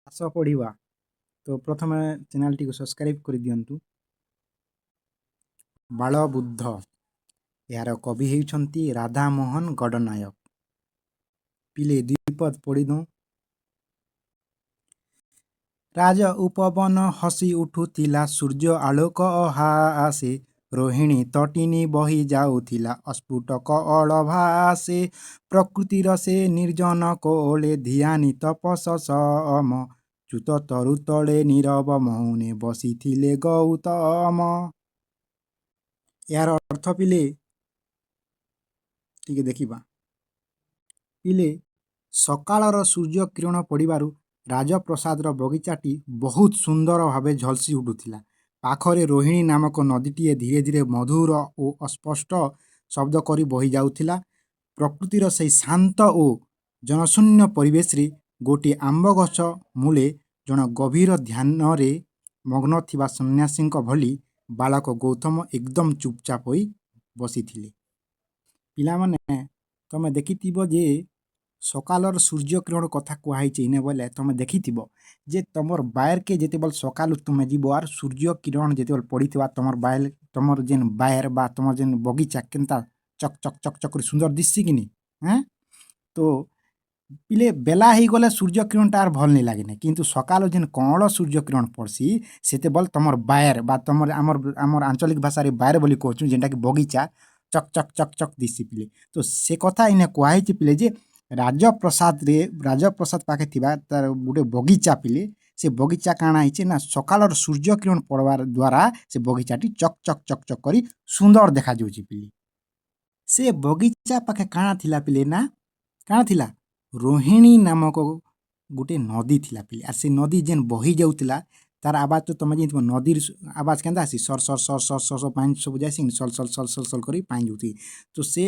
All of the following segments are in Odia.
ଆସ ପଢ଼ିବା। ତ ପ୍ରଥମେ ଚ୍ୟାନେଲଟିକୁ ସବସ୍କ୍ରାଇବ୍ କରିଦିଅନ୍ତୁ। ବାଳବୁଦ୍ଧ, ଏହାର କବି ହେଉଛନ୍ତି ରାଧାମୋହନ ଗଡ଼ନାୟକ। ପିଲେ, ଦୁଇ ପଦ ପଢ଼ିଦଉଁ। ରାଜ ଉପବନ ହସି ଉଠୁଥିଲା ସୂର୍ଯ୍ୟ ଆଲୋକ ହାସେ, ରୋହିଣୀ ତଟିନୀ ବହି ଯାଉଥିଲା ଅସ୍ଫୁଟ କଅଳ ଭାଷେ। ପ୍ରକୃତିର ସେ ନିର୍ଜନ କୋଳେ ଧିଆନୀ ତପସ ସମ, ଚୁତ ତରୁ ତଳେ ନୀରବ ମୌନେ ବସିଥିଲେ ଗୌତମ। ଏହାର ଅର୍ଥ ପିଲେ, ଟିକେ ଦେଖିବା। ପିଲେ, ସକାଳର ସୂର୍ଯ୍ୟ କିରଣ ପଡ଼ିବାରୁ ରାଜପ୍ରସାଦର ବଗିଚାଟି ବହୁତ ସୁନ୍ଦର ଭାବେ ଝଲସି ଉଠୁଥିଲା। ପାଖରେ ରୋହିଣୀ ନାମକ ନଦୀଟିଏ ଧୀରେ ଧୀରେ ମଧୁର ଓ ଅସ୍ପଷ୍ଟ ଶବ୍ଦ କରି ବହିଯାଉଥିଲା। ପ୍ରକୃତିର ସେହି ଶାନ୍ତ ଓ ଜନଶୂନ୍ୟ ପରିବେଶରେ ଗୋଟିଏ ଆମ୍ବ ଗଛ ମୂଳେ ଜଣେ ଗଭୀର ଧ୍ୟାନରେ ମଗ୍ନ ଥିବା ସନ୍ନ୍ୟାସୀଙ୍କ ଭଳି ବାଳକ ଗୌତମ ଏକଦମ ଚୁପଚାପ ହୋଇ ବସିଥିଲେ। ପିଲାମାନେ, ତମେ ଦେଖିଥିବ ଯେ ସକାଳର ସୂର୍ଯ୍ୟ କିରଣ କଥା କୁହାହେଇଛି ଇନେ ବୋଇଲେ, ତମେ ଦେଖିଥିବ ଯେ ତମର ବାଏର୍କେ ଯେତେବେଳେ ସକାଳୁ ତୁମେ ଯିବ ଆର୍ ସୂର୍ଯ୍ୟ କିରଣ ଯେତେବେଳେ ପଡ଼ିଥିବା, ତମର ବାଏର୍, ତମର ଯେନ୍ ବାଏର୍ ବା ତମର ଯେନ୍ ବଗିଚା କେନ୍ତା ଚକ୍ ଚକ୍ ଚକ୍ ଚକ୍ କରି ସୁନ୍ଦର ଦିଶସି କିନି? ହେଁ। ତ ପିଲେ, ବେଲା ହେଇଗଲେ ସୂର୍ଯ୍ୟ କିରଣଟା ଆର୍ ଭଲ୍ ନାଇଁ ଲାଗେନି, କିନ୍ତୁ ସକାଳୁ ଯେନ୍ କଅଁଳ ସୂର୍ଯ୍ୟ କିରଣ ପଡ଼୍ସି, ସେତେବେଲେ ତମର ବାଏର୍ ବା ତମର ଆମର ଆଞ୍ଚଳିକ ଭାଷାରେ ବାଏର୍ ବୋଲି କହୁଛୁ, ଯେନ୍ଟାକି ବଗିଚା, ଚକ୍ ଚକ୍ ଚକ୍ ଚକ୍ ଦିଶସି ପିଲେ। ତ ସେ କଥା ଇନେ କୁହାହେଇଛି ପିଲେ, ଯେ ରାଜପ୍ରସାଦରେ, ରାଜପ୍ରସାଦ ପାଖେ ଥିବା ତାର ଗୋଟେ ବଗିଚା ପିଲେ। ସେ ବଗିଚା କାଣା ହେଇছে ନା, ସକାଳର ସୂର୍ଯ୍ୟ କିରଣ ପଡ଼ବାର ଦ୍ୱାରା ସେ ବଗିଚାଟି ଚକ୍ ଚକ୍ ଚକ୍ ଚକ୍ କରି ସୁନ୍ଦର ଦେଖାଯାଉଛି ପିଲେ। ସେ ବଗିଚା ପାଖେ କାଣା ଥିଲା ପିଲେ ନା, କାଣା ଥିଲା? ରୋହିଣୀ ନାମକ ଗୋଟେ ନଦୀ ଥିଲା ପିଲେ। ଆର୍ ସେ ନଦୀ ଯେନ୍ ବହି ଯାଉଥିଲା, ତାର ଆବାଜ ତ ତମେ ଜାଣିଥିବ, ନଦୀର ଆବାଜ କେନ୍ତା ଆସି, ସର୍ ସର୍ ସର୍ ସର୍ ସର୍ ସର୍ ପାନି ସବୁ ଯାଏସି, soul soul soul soul soul କରି ପାନି ଯାଉଥି। ତ ସେ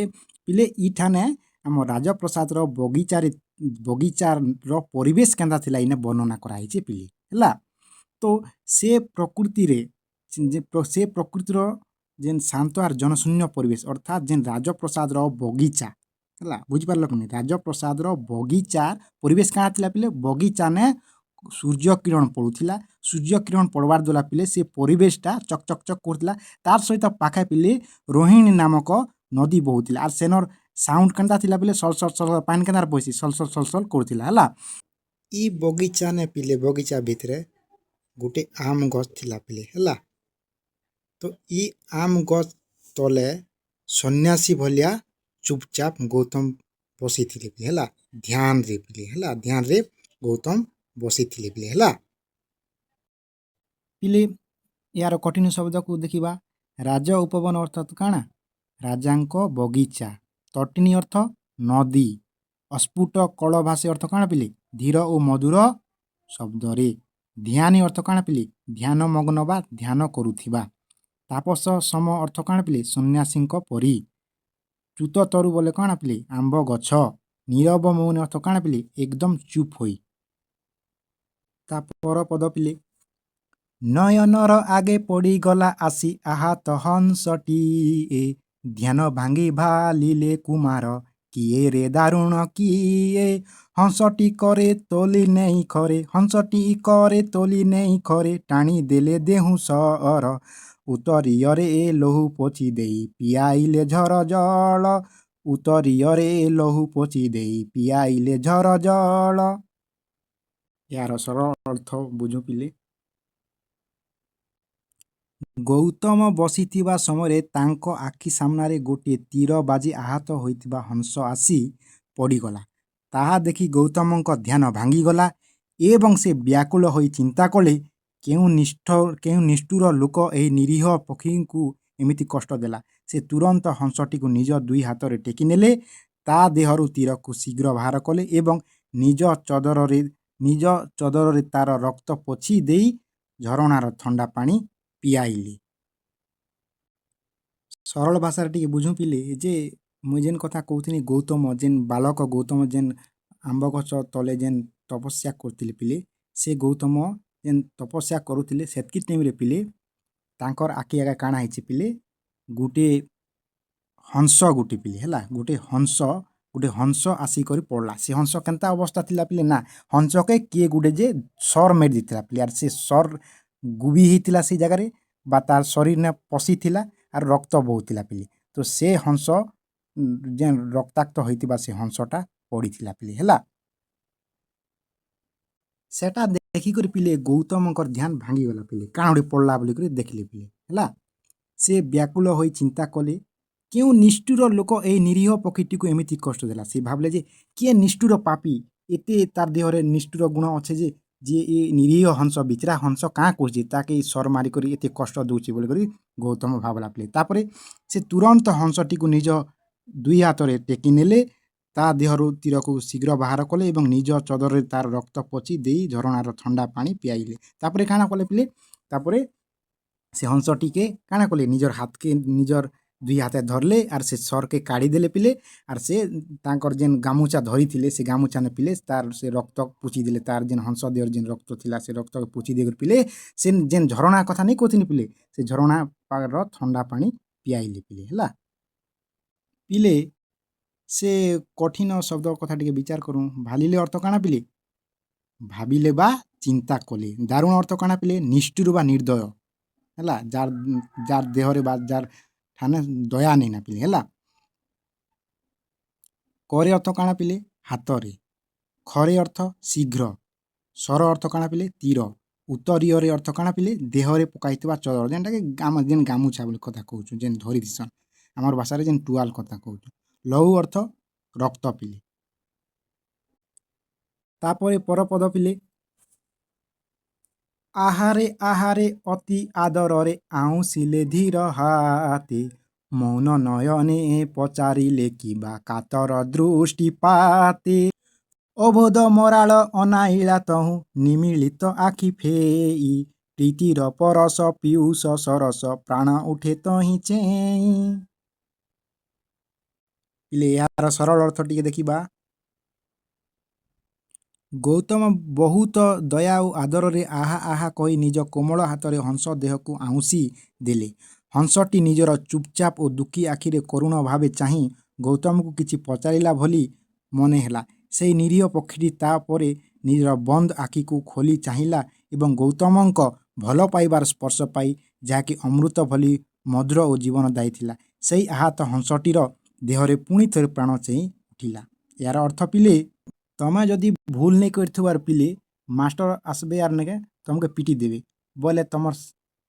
ପିଲେ, ଇଠାନେ ଆମ ରାଜପ୍ରସାଦର ବଗିଚାରେ, ବଗିଚାର ପରିବେଶ କେନ୍ତା ଥିଲା, ଇନେ ବର୍ଣ୍ଣନା କରାହେଇছে ପିଲେ। ହେଲା ତ, ସେ ପ୍ରକୃତିରେ ଯେ ସେ ପ୍ରକୃତିର ଯେନ୍ ଶାନ୍ତ ଆର୍ ଜନଶୂନ୍ୟ ପରିବେଶ, ଅର୍ଥାତ୍ ଯେନ୍ ରାଜପ୍ରସାଦର ବଗିଚା ହେଲା, ବୁଝିପାରିଲ କି ନାଇଁ? ରାଜପ୍ରସାଦର ବଗିଚା ପରିବେଶ କାଣା ଥିଲା ପିଲେ? ବଗିଚାନେ ସୂର୍ଯ୍ୟ କିରଣ ପଡ଼ୁଥିଲା। ସୂର୍ଯ୍ୟ କିରଣ ପଡ଼ବାର୍ ଦ୍ୱାରା ପିଲେ, ସେ ପରିବେଶଟା ଚକ୍ ଚକ୍ ଚକ୍ କରୁଥିଲା। ତାର୍ ସହିତ ପାଖେ ପିଲେ, ରୋହିଣୀ ନାମକ ନଦୀ ବହୁଥିଲା। ଆର୍ ସେନର୍ ସାଉଣ୍ଡ କେନ୍ତା ଥିଲା ପିଲେ? ସଲ୍ ସଲ୍ ସଲ୍, ପାନି କେନ୍ତା ବହିସି, ସଲ୍ ସଲ୍ ସଲ୍ ସଲ୍ କରୁଥିଲା। ହେଲା, ଇ ବଗିଚାନେ ପିଲେ, ବଗିଚା ଭିତରେ ଗୋଟେ ଆମ୍ ଗଛ ଥିଲା ପିଲେ। ହେଲା ତ, ଇ ଆମ୍ ଗଛ ତଲେ ସନ୍ନ୍ୟାସୀ ଭଳିଆ ଚୁପଚାପ ଗୌତମ ବସିଥିଲେ ପିଲେ। ହେଲା, ଧ୍ୟାନରେ ପିଲେ। ହେଲା, ଧ୍ୟାନରେ ଗୌତମ ବସିଥିଲେ ପିଲେ। ହେଲା ପିଲେ, ଏହାର କଠିନ ଶବ୍ଦକୁ ଦେଖିବା। ରାଜ ଉପବନ ଅର୍ଥାତ୍ କାଣା? ରାଜାଙ୍କ ବଗିଚା। ତଟିନୀ ଅର୍ଥ ନଦୀ। ଅସ୍ଫୁଟ କଳ ଭାଷେ ଅର୍ଥ କାଣା ପିଲେ? ଧୀର ଓ ମଧୁର ଶବ୍ଦରେ। ଧ୍ୟାନୀ ଅର୍ଥ କାଣା ପିଲେ? ଧ୍ୟାନ ମଗ୍ନ ବା ଧ୍ୟାନ କରୁଥିବା। ତାପସ ସମ ଅର୍ଥ କାଣା ପିଲେ? ସନ୍ନ୍ୟାସୀଙ୍କ ପରି। ଚୁତ ତରୁ ବୋଲେ କାଣା ପିଲେ? ଆମ୍ବ ଗଛ। ନୀରବ ମୌନ ଅର୍ଥ କାଣା ପିଲେ? ଏକଦମ ଚୁପ୍ ହୋଇ। ତା ପର ପଦ ପିଲେ। ନୟନର ଆଗେ ପଡ଼ିଗଲା ଆସି ଆହତ ହଂସଟିଏ, ଧ୍ୟାନ ଭାଙ୍ଗି ଭାଳିଲେ କୁମାର, କିଏ ରେ ଦାରୁଣ କିଏ? ହଂସଟି କରେ ତୋଲି ନେଇ ଖରେ, ହଂସଟି କରେ ତୋଲି ନେଇ ଖରେ, ଟାଣି ଦେଲେ ଦେହୁଁ ସର। ଉତ୍ତରୀୟରେ ଲହୁ ପୋଛି ଦେଇ ପିଆଇଲେ ଝର ଜଳ, ଉତ୍ତରୀୟରେ ଲହୁ ପୋଛି ଦେଇ ପିଆଇଲେ ଝର ଜଳ। ଏହାର ସରଳ ଅର୍ଥ ବୁଝୁ ପିଲେ। ଗୌତମ ବସିଥିବା ସମୟରେ ତାଙ୍କ ଆଖି ସାମ୍ନାରେ ଗୋଟିଏ ତୀର ବାଜି ଆହତ ହୋଇଥିବା ହଂସ ଆସି ପଡ଼ିଗଲା। ତାହା ଦେଖି ଗୌତମଙ୍କ ଧ୍ୟାନ ଭାଙ୍ଗିଗଲା ଏବଂ ସେ ବ୍ୟାକୁଳ ହୋଇ ଚିନ୍ତା କଲେ, କେଉଁ ନିଷ୍ଠୁର ଲୋକ ଏହି ନିରୀହ ପକ୍ଷୀଙ୍କୁ ଏମିତି କଷ୍ଟ ଦେଲା? ସେ ତୁରନ୍ତ ହଂସଟିକୁ ନିଜ ଦୁଇ ହାତରେ ଟେକି ନେଲେ, ତା ଦେହରୁ ତୀରକୁ ଶୀଘ୍ର ବାହାର କଲେ ଏବଂ ନିଜ ଚଦରରେ ତାର ରକ୍ତ ପୋଛି ଦେଇ ଝରଣାର ଥଣ୍ଡା ପାଣି ପିଆଇଲେ। ସରଳ ଭାଷାରେ ଟିକେ ବୁଝୁଁ ପିଲେ, ଯେ ମୁଇଁ ଯେନ୍ କଥା କହୁଥିଲି, ଗୌତମ ଯେନ୍ ବାଳକ ଗୌତମ ଯେନ୍ ଆମ୍ବ ଗଛ ତଲେ ଯେନ୍ ତପସ୍ୟା କରୁଥିଲେ ପିଲେ, ସେ ଗୌତମ ଯେନ୍ ତପସ୍ୟା କରୁଥିଲେ, ସେତ୍କି ଟାଇମ୍ରେ ପିଲେ, ତାଙ୍କର ଆଖି ଆଗେ କାଣା ହେଇଛି ପିଲେ? ଗୁଟେ ହଂସ ଗୁଟେ ପିଲେ। ହେଲା, ଗୁଟେ ହଂସ ଗୋଟେ ହଂସ ଆସିକରି ପଡ଼ଲା। ସେ ହଂସ କେନ୍ତା ଅବସ୍ଥା ଥିଲା ପିଲେ ନା, ହଂସକେ କିଏ ଗୋଟେ ଯେ ସର୍ ମାରି ଦେଇଥିଲା ପିଲେ, ଆର୍ ସେ ସର୍ ଗୁବି ହେଇଥିଲା ସେଇ ଜାଗାରେ ବା ତାର୍ ଶରୀର୍ନେ ପଶିଥିଲା ଆର୍ ରକ୍ତ ବହୁଥିଲା ପିଲେ। ତ ସେ ହଂସ ଯେନ୍ ରକ୍ତାକ୍ତ ହେଇଥିବା ସେ ହଂସଟା ପଡ଼ିଥିଲା ପିଲେ, ହେଲା। ସେଟା ଦେଖିକରି ପିଲେ ଗୌତମଙ୍କର ଧ୍ୟାନ ଭାଙ୍ଗିଗଲା ପିଲେ। କାଣା ଗୋଟେ ପଡ଼ଲା ବୋଲିକରି ଦେଖିଲେ ପିଲେ, ହେଲା। ସେ ବ୍ୟାକୁଳ ହୋଇ ଚିନ୍ତା କଲେ, କେଉଁ ନିଷ୍ଠୁର ଲୋକ ଏହି ନିରୀହ ପକ୍ଷୀଟିକୁ ଏମିତି କଷ୍ଟ ଦେଲା? ସେ ଭାବିଲେ ଯେ କିଏ ନିଷ୍ଠୁର ପାପୀ, ଏତେ ତାର ଦେହରେ ନିଷ୍ଠୁର ଗୁଣ ଅଛେ ଯେ ଯିଏ ଏ ନିରୀହ ହଂସ, ବିଚରା ହଂସ କାଁ କରୁଛି, ତାକେ ସର ମାରିକରି ଏତେ କଷ୍ଟ ଦେଉଛି ବୋଲିକରି ଗୌତମ ଭାବଲା ପିଲେ। ତାପରେ ସେ ତୁରନ୍ତ ହଂସଟିକୁ ନିଜ ଦୁଇ ହାତରେ ଟେକି ନେଲେ, ତା ଦେହରୁ ତୀରକୁ ଶୀଘ୍ର ବାହାର କଲେ ଏବଂ ନିଜ ଚଦରରେ ତାର ରକ୍ତ ପୋଛି ଦେଇ ଝରଣାର ଥଣ୍ଡା ପାଣି ପିଆଇଲେ। ତାପରେ କାଣା କଲେ ପିଲେ? ତାପରେ ସେ ହଂସଟିକେ କାଣା କଲେ? ନିଜର ହାତକେ ନିଜର ଦୁଇ ହାତେ ଧରଲେ ଆର୍ ସେ ସରକେ କାଢ଼ିଦେଲେ ପିଲେ, ଆର୍ ସେ ତାଙ୍କର ଯେନ୍ ଗାମୁଛା ଧରିଥିଲେ ସେ ଗାମୁଛାନେ ପିଲେ ତାର୍ ସେ ରକ୍ତ ପୁଛିଦେଲେ। ତାର୍ ଯେନ୍ ହଂସ ଦେହରେ ଯେନ୍ ରକ୍ତ ଥିଲା ସେ ରକ୍ତକେ ପୁଛି ଦେଇକରି ପିଲେ ସେ ଯେନ୍ ଝରଣା କଥା ନାଇଁ କହୁଥିନି ପିଲେ, ସେ ଝରଣାର ଥଣ୍ଡା ପାଣି ପିଆଇଲେ ପିଲେ, ହେଲା। ପିଲେ ସେ କଠିନ ଶବ୍ଦ କଥା ଟିକେ ବିଚାର କରୁଁ। ଭାଲିଲେ ଅର୍ଥ କାଣା ପିଲେ? ଭାବିଲେ ବା ଚିନ୍ତା କଲେ। ଦାରୁଣ ଅର୍ଥ କାଣା ପିଲେ? ନିଷ୍ଠୁର ବା ନିର୍ଦ୍ଦୟ, ହେଲା, ଯାର୍ ଯାର୍ ଦେହରେ ବା ଯାର୍ ଠାନେ ଦୟା ନେଇ ନା ପିଲେ, ହେଲା। କରେ ଅର୍ଥ କାଣା ପିଲେ? ହାତରେ। ଖରେ ଅର୍ଥ ଶୀଘ୍ର। ସର ଅର୍ଥ କାଣା ପିଲେ? ତୀର। ଉତ୍ତରୀୟରେ ଅର୍ଥ କାଣା ପିଲେ? ଦେହରେ ପକାଇଥିବା ଚଦର, ଯେନ୍ଟାକି ଆମ ଯେନ୍ ଗାମୁଛା ବୋଲି କଥା କହୁଛୁ, ଯେନ୍ ଧରିଥିସନ୍, ଆମର ଭାଷାରେ ଯେନ୍ ଟୁଆଲ କଥା କହୁଛୁ। ଲହୁ ଅର୍ଥ ରକ୍ତ ପିଲେ। ତାପରେ ପରପଦ ପିଲେ, ଆହାରେ ଆହାରେ ଅତି ଆଦରରେ ଆଉଁସିଲେ ଧୀର ହାତେ, ମୌନ ନୟନେ ପଚାରିଲେ କିବା କାତର ଦୃଷ୍ଟିପାତେ, ଅବୋଧ ମରାଳ ଅନାଇଲା ତହୁଁ ନିମିଳିତ ଆଖି ଫେଇ, ପ୍ରୀତିର ପରଶ ପୀୟୂଷ ସରସ ପ୍ରାଣ ଉଠେ ତହିଁ ଚେଇଁ। ପିଲେ ଏହାର ସରଳ ଅର୍ଥ ଟିକେ ଦେଖିବା। ଗୌତମ ବହୁତ ଦୟା ଓ ଆଦରରେ ଆହା ଆହା କହି ନିଜ କୋମଳ ହାତରେ ହଂସ ଦେହକୁ ଆଉଁସି ଦେଲେ। ହଂସଟି ନିଜର ଚୁପଚାପ ଓ ଦୁଃଖୀ ଆଖିରେ କରୁଣ ଭାବେ ଚାହିଁ ଗୌତମକୁ କିଛି ପଚାରିଲା ଭଳି ମନେ ହେଲା। ସେହି ନିରୀହ ପକ୍ଷୀଟି ତାପରେ ନିଜର ବନ୍ଦ ଆଖିକୁ ଖୋଲି ଚାହିଁଲା ଏବଂ ଗୌତମଙ୍କ ଭଲ ପାଇବାର ସ୍ପର୍ଶ ପାଇ, ଯାହାକି ଅମୃତ ଭଳି ମଧୁର ଓ ଜୀବନଦାୟୀ ଥିଲା, ସେହି ଆହତ ହଂସଟିର ଦେହରେ ପୁଣି ଥରେ ପ୍ରାଣ ଚେଇଁ ଉଠିଲା। ଏହାର ଅର୍ଥ ପିଲେ, ତମେ ଯଦି ଭୁଲ ନେଇ କରିଥିବାର ପିଲେ, ମାଷ୍ଟର ଆସବେ ଆର୍ ନେକେ ତମକେ ପିଟି ଦେବେ ବୋଇଲେ ତମର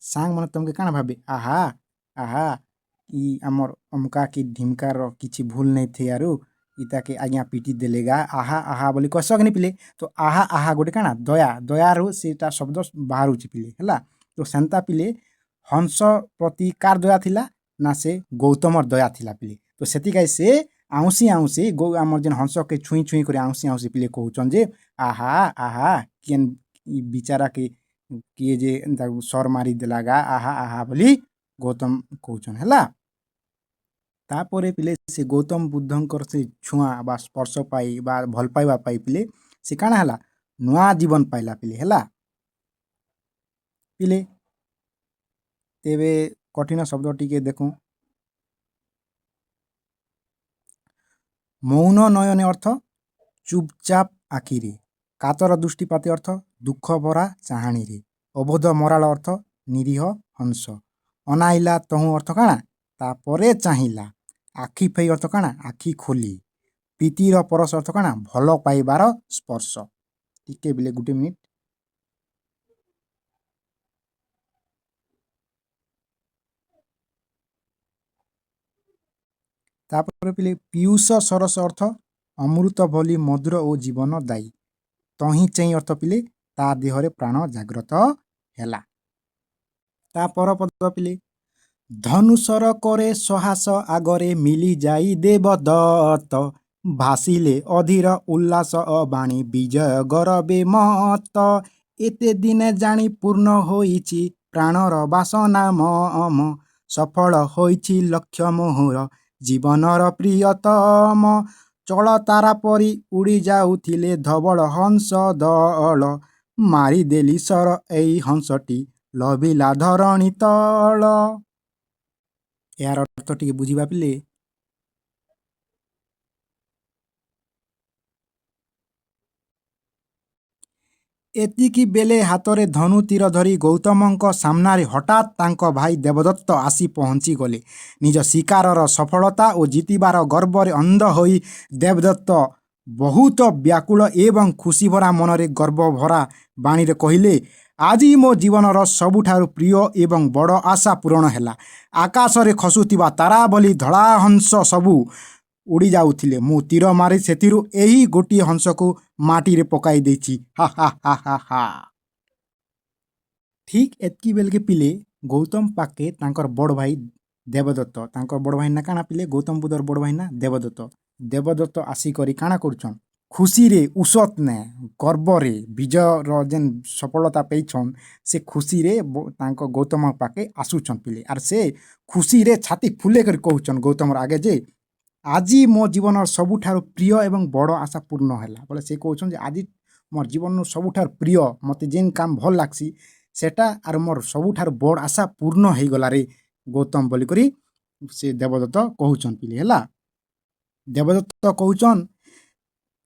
ସାଙ୍ଗମାନେ ତମକେ କାଣା ଭାବେ? ଆହା ଆହା, ଇ ଆମର୍ ଅମକା କି ଢିମକାର କିଛି ଭୁଲ ନେଇ ଥଇ ଆରୁ ଇତାକେ ଆଜ୍ଞା ପିଟି ଦେଲେ ଗା, ଆହା ଆହା ବୋଲି କହେସ କି ନି ପିଲେ? ତ ଆହା ଆହା ଗୋଟେ କାଣା ଦୟା, ଦୟାରୁ ସେଇଟା ଶବ୍ଦ ବାହାରୁଛି ପିଲେ, ହେଲା। ତ ସେନ୍ତା ପିଲେ ହଂସ ପ୍ରତି କାର୍ ଦୟା ଥିଲା ନା, ସେ ଗୌତମର ଦୟା ଥିଲା ପିଲେ। ତ ସେଥିକାଇ ସେ ଆଉଁସି ଆଉଁସି ଆମର ଯେନ୍ ହଂସକେ ଛୁଇଁ ଛୁଇଁ କରି ଆଉଁସି ଆଉଁସି ପିଲେ କହୁଛନ୍ ଯେ ଆହା ଆହା, କେନ୍ ବିଚାରାକେ କିଏ ଯେ ତାକୁ ସର୍ ମାରି ଦେଲା ଗା, ଆହା ଆହା ବୋଲି ଗୌତମ କହୁଛନ୍, ହେଲା। ତାପରେ ପିଲେ ସେ ଗୌତମ ବୁଦ୍ଧଙ୍କର ସେ ଛୁଆଁ ବା ସ୍ପର୍ଶ ପାଇ ବା ଭଲ ପାଇବା ପାଇ ପିଲେ ସେ କାଣା ହେଲା? ନୂଆ ଜୀବନ ପାଇଲା ପିଲେ, ହେଲା। ପିଲେ ତେବେ କଠିନ ଶବ୍ଦ ଟିକେ ଦେଖୁଁ। ମୌନ ନୟନେ ଅର୍ଥ ଚୁପଚାପ ଆଖିରେ। କାତର ଦୃଷ୍ଟିପାତେ ଅର୍ଥ ଦୁଃଖ ଭରା ଚାହାଣୀରେ। ଅବୋଧ ମରାଳ ଅର୍ଥ ନିରୀହ ହଂସ। ଅନାଇଲା ତହୁଁ ଅର୍ଥ କାଣା? ତାପରେ ଚାହିଁଲା। ଆଖି ଫେଇ ଅର୍ଥ କାଣା? ଆଖି ଖୋଲି। ପ୍ରୀତିର ପରଶ ଅର୍ଥ କାଣା? ଭଲ ପାଇବାର ସ୍ପର୍ଶ। ଟିକେ ବିଲେ ଗୋଟେ ମିନିଟ୍। ତାପରେ ପିଲେ ପୀୟୂଷ ସରସ ଅର୍ଥ ଅମୃତ ଭଳି ମଧୁର ଓ ଜୀବନଦାୟୀ। ତହିଁ ଚେଇଁ ଅର୍ଥ ପିଲେ ତା ଦେହରେ ପ୍ରାଣ ଜାଗ୍ରତ ହେଲା। ତା ପରପଦ ପିଲେ, ଧନୁଶର କରେ ସହାସ ଆଗରେ ମିଳିଯାଇ ଦେବଦତ୍ତ, ଭାସିଲେ ଅଧୀର ଉଲ୍ଲାସ ଅବାଣୀ ବିଜୟ ଗରବେ ମତ୍ତ, ଏତେ ଦିନେ ଜାଣି ପୂର୍ଣ୍ଣ ହୋଇଛି ପ୍ରାଣର ବାସନା ମମ, ସଫଳ ହୋଇଛି ଲକ୍ଷ୍ୟ ମୋହର ଜୀବନର ପ୍ରିୟତମ, ଚଳ ତାରା ପରି ଉଡ଼ି ଯାଉଥିଲେ ଧବଳ ହଂସ ଦଳ, ମାରିଦେଲି ଶର ଏଇ ହଂସଟି ଲଭିଲା ଧରଣୀ ତଳ। ଏହାର ଅର୍ଥ ଟିକେ ବୁଝିବା ପିଲେ। ଏତିକି ବେଳେ ହାତରେ ଧନୁ ତୀର ଧରି ଗୌତମଙ୍କ ସାମ୍ନାରେ ହଠାତ୍ ତାଙ୍କ ଭାଇ ଦେବଦତ୍ତ ଆସି ପହଞ୍ଚିଗଲେ। ନିଜ ଶିକାରର ସଫଳତା ଓ ଜିତିବାର ଗର୍ବରେ ଅନ୍ଧ ହୋଇ ଦେବଦତ୍ତ ବହୁତ ବ୍ୟାକୁଳ ଏବଂ ଖୁସିଭରା ମନରେ ଗର୍ବଭରା ବାଣୀରେ କହିଲେ, ଆଜି ମୋ ଜୀବନର ସବୁଠାରୁ ପ୍ରିୟ ଏବଂ ବଡ଼ ଆଶା ପୂରଣ ହେଲା। ଆକାଶରେ ଖସୁଥିବା ତାରା ଭଳି ଧଳାହଂସ ସବୁ ଉଡ଼ିଯାଉଥିଲେ। ମୁଁ ତୀର ମାରି ସେଥିରୁ ଏହି ଗୋଟିଏ ହଂସକୁ ମାଟିରେ ପକାଇ ଦେଇଛି। ହା ହା ହା ହା ହା। ଠିକ୍ ଏତ୍କି ବେଲ୍କେ ପିଲେ ଗୌତମ ପାଖ୍କେ ତାଙ୍କର୍ ବଡ଼୍ ଭାଇ ଦେବଦତ୍ତ, ତାଙ୍କର୍ ବଡ଼୍ ଭାଇ ନା କାଣା ପିଲେ? ଗୌତମ ବୁଦ୍ଧର ବଡ଼୍ ଭାଇ ନା ଦେବଦତ୍ତ। ଦେବଦତ୍ତ ଆସିକରି କାଣା କରୁଛନ୍? ଖୁସିରେ ଉସତ୍ ନେ ଗର୍ବରେ ବିଜୟର ଯେନ୍ ସଫଳତା ପାଇଛନ୍, ସେ ଖୁସିରେ ତାଙ୍କ ଗୌତମ ପାଖ୍କେ ଆସୁଛନ୍ ପିଲେ। ଆର୍ ସେ ଖୁସିରେ ଛାତି ଫୁଲେଇ କରି କହୁଛନ୍ ଗୌତମର ଆଗେ ଯେ ଆଜି ମୋ ଜୀବନର ସବୁଠାରୁ ପ୍ରିୟ ଏବଂ ବଡ଼ ଆଶା ପୂର୍ଣ୍ଣ ହେଲା। ବୋଲେ ସେ କହୁଛନ୍ ଯେ ଆଜି ମୋର୍ ଜୀବନର ସବୁଠାରୁ ପ୍ରିୟ, ମତେ ଯେନ୍ କାମ୍ ଭଲ୍ ଲାଗ୍ସି ସେଟା, ଆର୍ ମୋର୍ ସବୁଠାରୁ ବଡ଼୍ ଆଶା ପୂର୍ଣ୍ଣ ହେଇଗଲାରେ ଗୌତମ ବୋଲିକରି ସେ ଦେବଦତ୍ତ କହୁଛନ୍ ପିଲେ। ହେଲା, ଦେବଦତ୍ତ କହୁଛନ୍,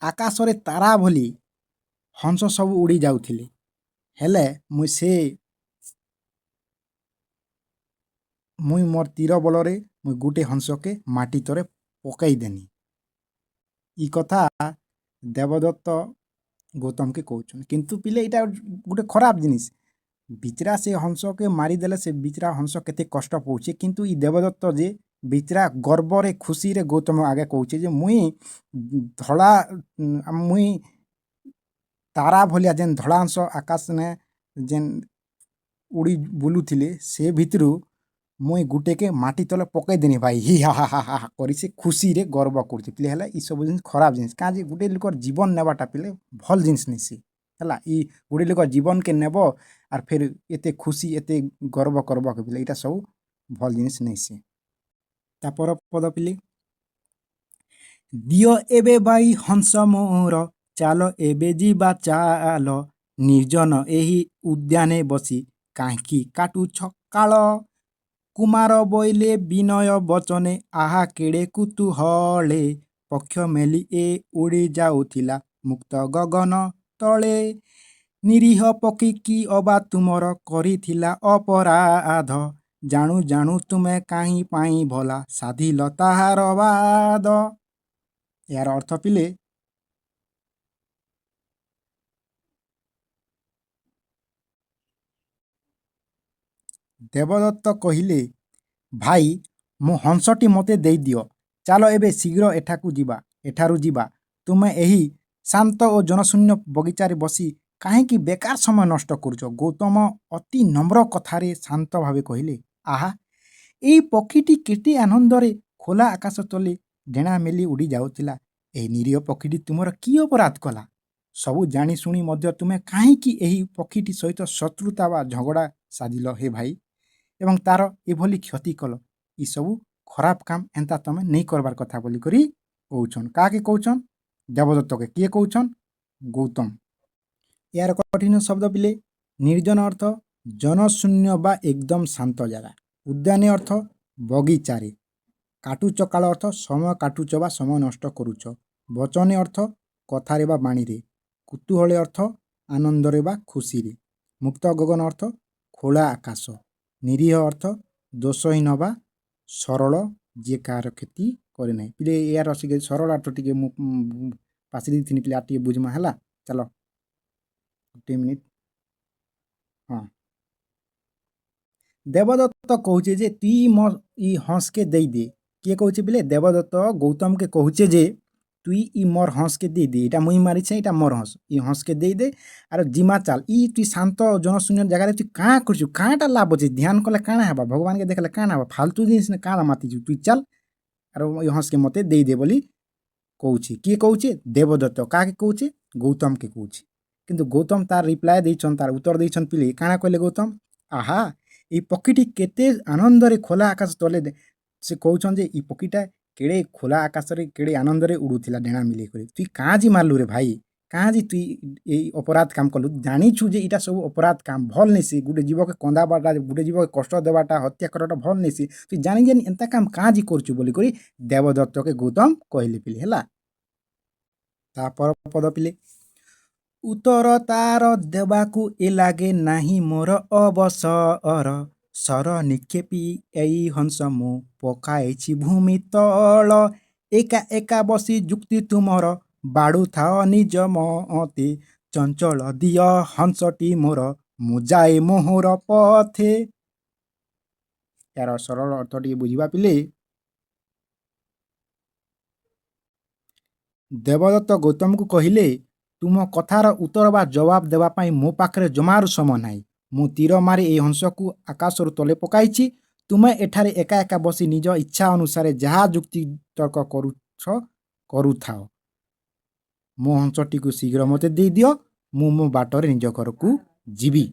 ଆକାଶରେ ତାରା ଭଳି ହଂସ ସବୁ ଉଡ଼ି ଯାଉଥିଲେ, ହେଲେ ମୁଇଁ ମୋର୍ ତୀର ବଳରେ ମୁଇଁ ଗୁଟେ ହଂସକେ ମାଟି ତଳେ ପକେଇଦେନି। ଇ କଥା ଦେବଦତ୍ତ ଗୌତମକେ କହୁଛନ୍। କିନ୍ତୁ ପିଲେ, ଏଇଟା ଗୋଟେ ଖରାପ ଜିନିଷ୍। ବିଚରା ସେ ହଂସକେ ମାରିଦେଲେ, ସେ ବିଚରା ହଂସ କେତେ କଷ୍ଟ ପାଉଛେ। କିନ୍ତୁ ଇ ଦେବଦତ୍ତ ଯେ ବିଚରା ଗର୍ବରେ ଖୁସିରେ ଗୌତମ ଆଗେ କହୁଛେ ଯେ ମୁଇଁ ଧଳା ମୁଇଁ ତାରା ଭଳିଆ ଯେନ୍ ଧଳା ହଂସ ଆକାଶନେ ଯେନ୍ ଉଡ଼ି ବୁଲୁଥିଲେ, ସେ ଭିତରୁ ମୁଇଁ ଗୁଟେକେ ମାଟି ତଲେ ପକେଇଦେନି ଭାଇ, ହି ହା ହା ହା ହା କରି ସେ ଖୁସିରେ ଗର୍ବ କରୁଛେ ପିଲେ। ହେଲା, ଇ ସବୁ ଜିନିଷ୍ ଖରାପ ଜିନିଷ୍। କାଁ ଯେ ଗୁଟେ ଲୋକର୍ ଜୀବନ୍ ନେବାଟା ପିଲେ ଭଲ୍ ଜିନିଷ୍ ନେଇସି। ହେଲା, ଇ ଗୁଟେ ଲୋକର୍ ଜୀବନ୍କେ ନେବ ଆର୍ ଫେର୍ ଏତେ ଖୁସି, ଏତେ ଗର୍ବ କର୍ବ ପିଲେ, ଇଟା ସବୁ ଭଲ୍ ଜିନିଷ୍ ନେଇସି। ତା ପର ପଦ ପିଲେ। ଦିଅ ଏବେ ଭାଇ ହଂସ ମୋର, ଚାଲ ଏବେ ଯିବା ଚାଲ, ନିର୍ଜନ ଏହି ଉଦ୍ୟାନେ ବସି କାହିଁକି କାଟୁଛ କାଳ? କୁମାର ବୋଇଲେ ବିନୟ ବଚନେ, ଆହା କେଡ଼େ କୁତୂହଳେ, ପକ୍ଷ ମେଲି ଏ ଉଡ଼ି ଯାଉଥିଲା ମୁକ୍ତ ଗଗନ ତଳେ। ନିରୀହ ପକ୍ଷୀ କି ଅବା ତୁମର କରିଥିଲା ଅପରାଧ? ଜାଣୁ ଜାଣୁ ତୁମେ କାହିଁ ପାଇଁ ଭଲା ସାଧିଲ ତାହାର ବାଦ? ଏହାର ଅର୍ଥ ପିଲେ, ଦେବଦତ୍ତ କହିଲେ, ଭାଇ, ମୋ ହଂସଟି ମୋତେ ଦେଇଦିଅ। ଚାଲ ଏବେ ଶୀଘ୍ର ଏଠାକୁ ଯିବା ଏଠାରୁ ଯିବା। ତୁମେ ଏହି ଶାନ୍ତ ଓ ଜନଶୂନ୍ୟ ବଗିଚାରେ ବସି କାହିଁକି ବେକାର ସମୟ ନଷ୍ଟ କରୁଛ? ଗୌତମ ଅତି ନମ୍ର କଥାରେ ଶାନ୍ତ ଭାବେ କହିଲେ, ଆହା, ଏଇ ପକ୍ଷୀଟି କେତେ ଆନନ୍ଦରେ ଖୋଲା ଆକାଶ ତଳେ ଡେଣା ମେଲି ଉଡ଼ି ଯାଉଥିଲା। ଏହି ନିରୀହ ପକ୍ଷୀଟି ତୁମର କି ଅପରାଧ କଲା? ସବୁ ଜାଣିଶୁଣି ମଧ୍ୟ ତୁମେ କାହିଁକି ଏହି ପକ୍ଷୀଟି ସହିତ ଶତ୍ରୁତା ବା ଝଗଡ଼ା ସାଧିଲ ହେ ଭାଇ, ଏବଂ ତାର ଏଭଳି କ୍ଷତି କଲ? ଏସବୁ ଖରାପ କାମ, ଏନ୍ତା ତମେ ନେଇ କରବାର୍ କଥା ବୋଲିକରି କହୁଛନ୍। କାହାକେ କହୁଛନ୍? ଦେବଦତ୍ତକେ। କିଏ କହୁଛନ୍? ଗୌତମ। ଏହାର କଠିନ ଶବ୍ଦ ପିଲେ। ନିର୍ଜନ ଅର୍ଥ ଜନଶୂନ୍ୟ ବା ଏକଦମ ଶାନ୍ତ ଜାଗା। ଉଦ୍ୟାନେ ଅର୍ଥ ବଗିଚାରେ। କାଟୁଚ କାଳ ଅର୍ଥ ସମୟ କାଟୁଚ ବା ସମୟ ନଷ୍ଟ କରୁଛ। ବଚନେ ଅର୍ଥ କଥାରେ ବା ବାଣୀରେ। କୁତୂହଳେ ଅର୍ଥ ଆନନ୍ଦରେ ବା ଖୁସିରେ। ମୁକ୍ତ ଗଗନ ଅର୍ଥ ଖୋଲା ଆକାଶ। ନିରୀହ ଅର୍ଥ ଦୋଷହୀନ ବା ସରଳ, ଯିଏ କାହାର କ୍ଷତି କରେ ନାହିଁ। ପିଲେ, ଏହାର ସରଳ ଅର୍ଥ ଟିକେ ମୁଁ ପାଶରି ଦେଇଥିଲି ପିଲେ, ଆର୍ ଟିକେ ବୁଝମା। ହେଲା, ଚାଲ ଗୋଟେ ମିନିଟ୍। ହଁ, ଦେବଦତ୍ତ କହୁଛେ ଯେ ତୁଇ ମୋ ଇ ହଂସକେ ଦେଇଦେ। କିଏ କହୁଛେ ପିଲେ? ଦେବଦତ୍ତ ଗୌତମକେ କହୁଛେ ଯେ ତୁଇ ଇ ମୋର୍ ହଂସକେ ଦେଇଦେ। ଏଇଟା ମୁଇଁ ମାରିଛେ, ଏଇଟା ମୋର୍ ହଂସ। ଇ ହଂସକେ ଦେଇଦେ ଆର୍ ଜିମା ଚାଲ୍। ଇ ତୁଇ ଶାନ୍ତ ଜନଶୂନ୍ୟ ଜାଗାରେ ତୁଇ କାଁ କରୁଛୁ? କାଁଟା ଲାଭ ଅଛି? ଧ୍ୟାନ କଲେ କାଣା ହେବା? ଭଗବାନକେ ଦେଖିଲେ କାଣା ହେବା? ଫାଲତୁ ଜିନିଷ କାଣା ମାତିଛୁ? ତୁଇ ଚାଲ୍ ଆରୁ ଇ ହଂସକେ ମତେ ଦେଇଦେ ବୋଲି କହୁଛି। କିଏ କହୁଛେ? ଦେବଦତ୍ତ। କାହାକେ କହୁଛେ? ଗୌତମକେ କହୁଛେ। କିନ୍ତୁ ଗୌତମ ତାର ରିପ୍ଲାଏ ଦେଇଛନ୍, ତାର ଉତ୍ତର ଦେଇଛନ୍ ପିଲେ। କାଣା କହିଲେ ଗୌତମ? ଆହା, ଏଇ ପକ୍ଷୀଟି କେତେ ଆନନ୍ଦରେ ଖୋଲା ଆକାଶ ତଲେ, ସେ କହୁଛନ୍ ଯେ ଇ ପକ୍ଷୀଟା କେଡ଼େ ଖୋଲା ଆକାଶରେ କେଡ଼େ ଆନନ୍ଦରେ ଉଡ଼ୁଥିଲା ଡେଣା ମିଲେଇ କରି। ତୁଇ କାଁଜି ମାରଲୁ ରେ ଭାଇ? କାଁଜି ତୁଇ ଏଇ ଅପରାଧ କାମ କଲୁ? ଜାଣିଛୁ ଯେ ଇଟା ସବୁ ଅପରାଧ କାମ, ଭଲ୍ ନେଇସି। ଗୁଟେ ଜୀବକେ କନ୍ଦାବାଟା, ଗୁଟେ ଜୀବକେ କଷ୍ଟ ଦେବାଟା, ହତ୍ୟା କରିବାଟା ଭଲ୍ ନେଇସି। ତୁଇ ଜାଣି ଜାନି ଏନ୍ତା କାମ କାଁଜି କରୁଛୁ ବୋଲିକରି ଦେବଦତ୍ତକେ ଗୌତମ କହିଲେ ପିଲେ। ହେଲା, ତାପର ପଦ ପିଲେ। ଉତ୍ତର ତାର ଦେବାକୁ ଏ ଲାଗେ ନାହିଁ ମୋର ଅବସର। ଶର ନିକ୍ଷେପି ଏଇ ହଂସ ମୁଁ ପକାଇଛି ଭୂମି ତଳ। ଏକା ଏକା ବସି ଯୁକ୍ତି ତୁମର ବାଢ଼ୁଥାଅ ନିଜ ମତେ। ଚଞ୍ଚଳ ଦିଅ ହଂସଟି ମୋର, ମୁଁ ଯାଏ ମୋହର ପଥେ। ଏହାର ସରଳ ଅର୍ଥ ଟିକେ ବୁଝିବା ପିଲେ। ଦେବଦତ୍ତ ଗୌତମକୁ କହିଲେ, ତୁମ କଥାର ଉତ୍ତର ବା ଜବାବ ଦେବା ପାଇଁ ମୋ ପାଖରେ ଜମାରୁ ସମୟ ନାହିଁ। ମୁଁ ତୀର ମାରି ଏହି ହଂସକୁ ଆକାଶରୁ ତଳେ ପକାଇଛି। ତୁମେ ଏଠାରେ ଏକା ଏକା ବସି ନିଜ ଇଚ୍ଛା ଅନୁସାରେ ଯାହା ଯୁକ୍ତି ତର୍କ କରୁଛ କରୁଥାଅ। ମୋ ହଂସଟିକୁ ଶୀଘ୍ର ମୋତେ ଦେଇଦିଅ, ମୁଁ ମୋ ବାଟରେ ନିଜ ଘରକୁ ଯିବି।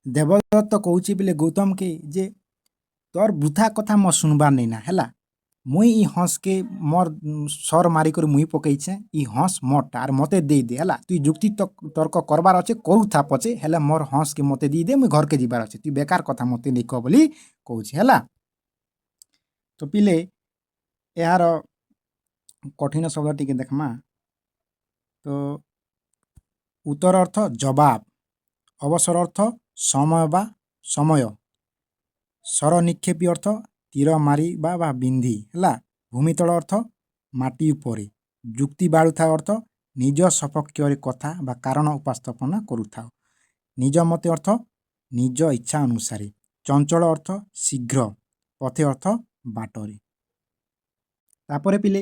ଦେବଦତ୍ତ କହୁଛି ବୋଲେ ଗୌତମକେ ଯେ ତୋର ବୃଥା କଥା ମୋ ଶୁଣବାର୍ ନେଇନା ହେଲା। ମୁଇଁ ଇ ହଂସକେ ମୋର୍ ସର୍ ମାରିକରି ମୁଇଁ ପକେଇଛେଁ। ଇ ହଂସ ମୋର୍ଟା ଆର୍ ମୋତେ ଦେଇଦେ ହେଲା। ତୁଇ ଯୁକ୍ତି ତର୍କ କରବାର୍ ଅଛେ କରୁଥା ପଛେ, ହେଲେ ମୋର୍ ହଂସକେ ମୋତେ ଦେଇଦେ, ମୁଇଁ ଘରକେ ଯିବାର୍ ଅଛେ। ତୁଇ ବେକାର କଥା ମୋତେ ନେଇ କହ ବୋଲି କହୁଛି ହେଲା। ତ ପିଲେ, ଏହାର କଠିନ ଶବ୍ଦ ଟିକେ ଦେଖ୍ମା। ତ ଉତ୍ତର ଅର୍ଥ ଜବାବ, ଅବସର ଅର୍ଥ ସମୟ ବା ସମୟ, ଶର ନିକ୍ଷେପି ଅର୍ଥ ତୀର ମାରିବା ବା ବିନ୍ଧି ହେଲା, ଭୂମିତଳ ଅର୍ଥ ମାଟି ଉପରେ, ଯୁକ୍ତି ବାଢ଼ୁଥାଅ ଅର୍ଥ ନିଜ ସପକ୍ଷରେ କଥା ବା କାରଣ ଉପସ୍ଥାପନା କରୁଥାଅ, ନିଜ ମତେ ଅର୍ଥ ନିଜ ଇଚ୍ଛା ଅନୁସାରେ, ଚଞ୍ଚଳ ଅର୍ଥ ଶୀଘ୍ର, ପଥେ ଅର୍ଥ ବାଟରେ। ତାପରେ ପିଲେ,